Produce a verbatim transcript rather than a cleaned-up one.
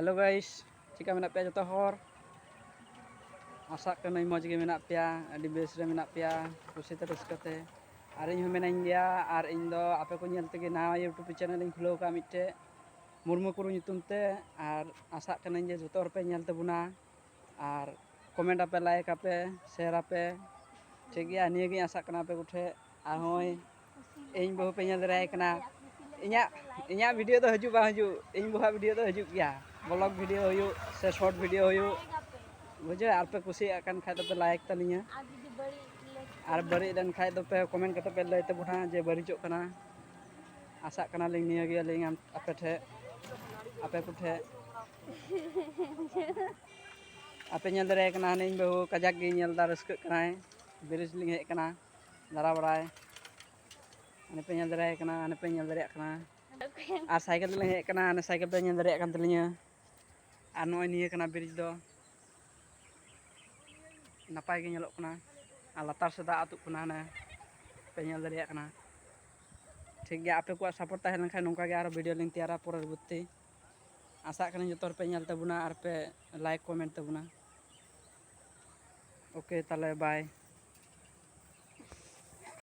Hello guys, ᱪᱮᱫᱠᱟ ᱢᱮᱱᱟᱜ ᱯᱮᱭᱟ ᱡᱚᱛᱚ ᱦᱚᱲ? ᱟᱥᱟᱜ ᱠᱟᱹᱱᱟᱹᱧ ᱢᱚᱡᱽ ᱜᱮ ᱢᱮᱱᱟᱜ ᱯᱮᱭᱟ, ᱟᱹᱰᱤ ᱵᱮᱥ ᱨᱮ ᱢᱮᱱᱟᱜ ᱯᱮᱭᱟ, ᱠᱩᱥᱤ ᱛᱮ ᱨᱟᱹᱥᱠᱟᱹ ᱛᱮ᱾ ᱟᱨ ᱤᱧ ᱦᱚᱸ ᱢᱮᱱᱟᱹᱧ ᱜᱮᱭᱟ᱾ ᱟᱨ ᱤᱧ ᱫᱚ ᱟᱯᱮ ᱠᱚ ᱧᱮᱞ ᱛᱮᱜᱮ ᱱᱟᱣᱟ YouTube channel ᱤᱧ ᱠᱷᱩᱞᱟᱹᱣ ᱠᱟᱜᱼᱟ ᱢᱤᱫᱴᱮᱡ, ᱢᱩᱨᱢᱩ ᱠᱩᱨᱩ ᱧᱩᱛᱩᱢ ᱛᱮ᱾ ᱟᱨ ᱟᱥᱟᱜ ᱠᱟᱹᱱᱟᱹᱧ ᱡᱮ ᱡᱚᱛᱚ ᱦᱚᱲ ᱯᱮ ᱧᱮᱞ ᱛᱟᱵᱚᱱᱟ, ᱟᱨ comment ᱟᱯᱮ, like ᱟᱯᱮ, share ᱟᱯᱮ, ᱴᱷᱤᱠ ᱜᱮᱭᱟ? ᱱᱤᱭᱟᱹ ᱜᱤᱧ ᱟᱥᱟᱜ ᱠᱟᱱᱟ ᱟᱯᱮ ᱠᱚᱴᱷᱮᱱ᱾ ᱟᱨ ᱦᱚᱸᱜᱼᱚᱭ ᱤᱧ ᱵᱟᱹᱦᱩ ᱯᱮ ᱧᱮᱞ ᱫᱟᱲᱮᱭᱟᱭ ᱠᱟᱱᱟ᱾ ᱤᱧᱟᱹᱜ, ᱤᱧᱟᱹᱜ video ᱫᱚ ᱦᱤᱡᱩᱜ ᱵᱟᱝ ᱦᱤᱡᱩᱜ, ᱤᱧ ᱵᱟᱹᱦᱩᱣᱟᱜ video ᱫᱚ ᱦᱤᱡᱩᱜ ᱜᱮᱭᱟ, vlog video ᱦᱩᱭᱩᱜ ᱥᱮ short video ᱦᱩᱭᱩᱜ, ᱵᱩᱡᱷᱟᱹᱣ? ᱟᱨ ᱯᱮ ᱠᱩᱥᱤᱭᱟᱜ ᱠᱟᱱ ᱠᱷᱟᱡ ᱫᱚᱯᱮ like ᱛᱟᱹᱞᱤᱧᱟ, ᱟᱨ ᱵᱟᱹᱲᱤᱡ ᱞᱮᱱᱠᱷᱟᱡ ᱫᱚᱯᱮ comment ᱠᱟᱛᱮ ᱯᱮ ᱞᱟᱹᱭ ᱛᱟᱵᱚᱱᱟ ᱡᱮ ᱵᱟᱹᱲᱤᱡᱚᱜ ᱠᱟᱱᱟ᱾ ᱟᱥᱟᱜ ᱠᱟᱱᱟᱞᱤᱧ ᱱᱤᱭᱟᱹ ᱜᱮ ᱟᱹᱞᱤᱧ ᱟᱢ-, ᱟᱯᱮ ᱴᱷᱮᱡ, ᱟᱯᱮ ᱠᱚᱴᱷᱮᱡ᱾ ᱟᱯᱮ ᱧᱮᱞ ᱫᱟᱲᱮᱭᱟᱭ ᱠᱟᱱᱟ ᱦᱟᱱᱮ ᱤᱧ ᱵᱟᱹᱦᱩ ᱠᱟᱡᱟᱠ ᱜᱮ ᱧᱮᱞ ᱫᱟ, ᱨᱟᱹᱥᱠᱟᱹᱜ ᱠᱟᱱᱟᱭ᱾ bridge ᱞᱤᱧ ᱦᱮᱡ ᱠᱟᱱᱟ ᱫᱟᱬᱟ ᱵᱟᱲᱟᱭ, ᱦᱟᱱᱮ ᱯᱮ ᱧᱮᱞ ᱫᱟᱲᱮᱭᱟᱭ ᱠᱟᱱᱟ, ᱦᱟᱱᱮ ᱯᱮ ᱧᱮᱞ ᱫᱟᱲᱮᱭᱟᱜ ᱠᱟᱱᱟ᱾ ᱟᱨ cycle ᱛᱮᱞᱤᱧ ᱦᱮᱡ ᱠᱟᱱᱟ, ᱦᱟᱱᱮ cycle ᱯᱮ ᱧᱮᱞ ᱫᱟᱲᱮᱭᱟᱜ ᱠᱟᱱ ᱛᱟᱹᱞᱤᱧᱟ᱾ ᱟᱨ ᱱᱚᱜᱼᱚᱭ ᱱᱤᱭᱟᱹ ᱠᱟᱱᱟ bridge ᱫᱚ, ᱱᱟᱯᱟᱭ ᱜᱮ ᱧᱮᱞᱚᱜ ᱠᱟᱱᱟ᱾ ᱟᱨ ᱞᱟᱛᱟᱨ ᱥᱮᱫ ᱫᱟᱜ ᱟᱹᱛᱩᱜ ᱠᱟᱱᱟ, ᱦᱟᱱᱮ ᱯᱮ ᱧᱮᱞ ᱫᱟᱲᱮᱭᱟᱜ ᱠᱟᱱᱟ᱾ ᱴᱷᱤᱠ ᱜᱮᱭᱟ, ᱟᱯᱮ ᱠᱚᱣᱟᱜ support ᱛᱟᱦᱮᱸ ᱞᱮᱱᱠᱷᱟᱱ ᱱᱚᱝᱠᱟ ᱜᱮ ᱟᱨᱚ video ᱞᱤᱧ ᱛᱮᱭᱟᱨᱟ ᱯᱚᱨᱚᱵᱚᱨᱛᱤ᱾ ᱟᱥᱟᱜ ᱠᱟᱹᱱᱟᱹᱧ ᱡᱚᱛᱚ ᱦᱚᱲ ᱯᱮ ᱧᱮᱞ ᱛᱟᱵᱚᱱᱟ ᱟᱨ ᱯᱮ like comment ᱛᱟᱵᱚᱱᱟ᱾ OK, ᱛᱟᱦᱞᱮ bye᱾